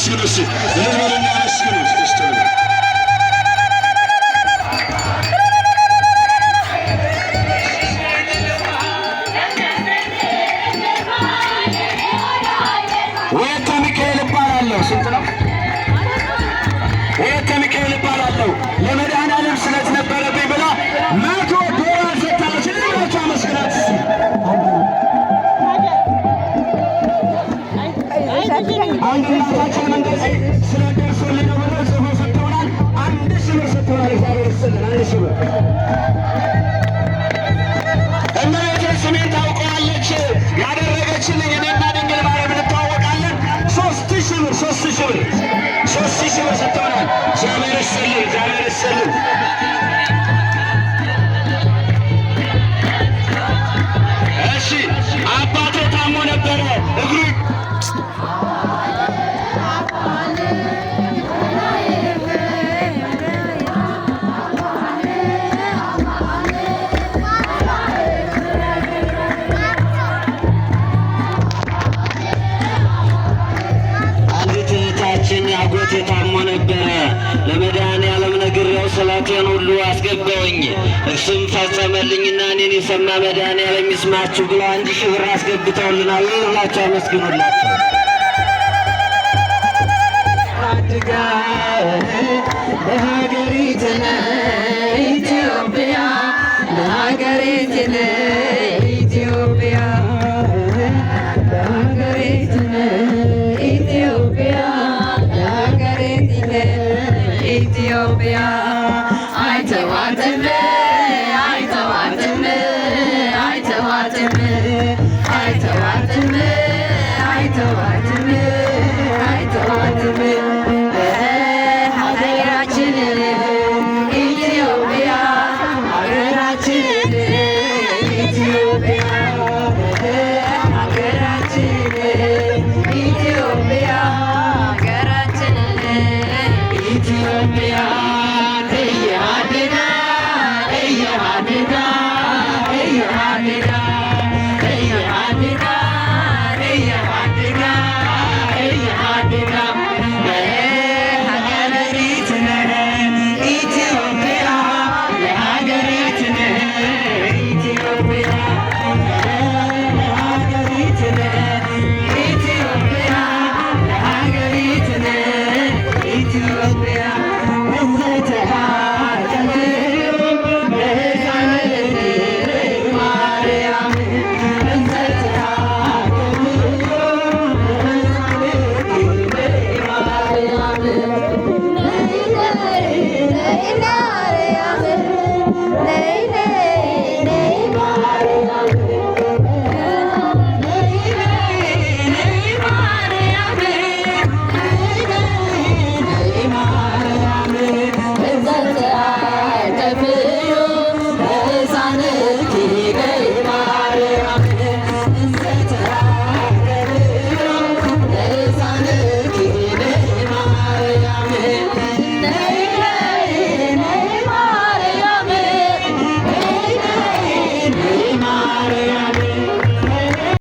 አመስግኑ እስኪ፣ እልል በሉና አመስግኑ። እስቲ ወለተ ሚካኤል እባላለሁ። ስንት ነው? ወለተ ሚካኤል እባላለሁ። ለመድኃኔዓለም ስለት ነበረብኝ ብላ 100 ዶላር ሰጥታለች። እልል ብላችሁ አመስግናት እስኪ። አንድ እናታችንም እንደዚህ ስለት ደርሶልኝ ነው ብለው ጽፈው ሰጥተውናል። 1000 ብር ሰጥተውናል። እግዚአብሔር ይስጥልን። 1000 ብር። እመቤቴ ስሜን ታውቀዋለች። ያደረገችልኝ እኔና ድንግል ማርያም እንተዋወቃለን። 3000 ብር፣ 3000 ብር፣ 3000 ብር ሰጥተውናል። እግዚአብሔር ይስጥልን። እግዚአብሔር ይስጥልን። እሺ፣ አባቴ ታሞ ነበረ፣ እግሩ አንዲት እህታችን አጎቴ ታሞ ነበረ። ለመድኃኔዓለም ነግሬው ስለቴን ሁሉ አስገባውኝ፣ እሱም ፈጸመልኝና እኔን የሰማ መድኃኔዓለም ይስማችሁ ብለው 1000 ብር አስገብተውልናል። እልል ብላችሁ አመስግኑላቸው። አድጋ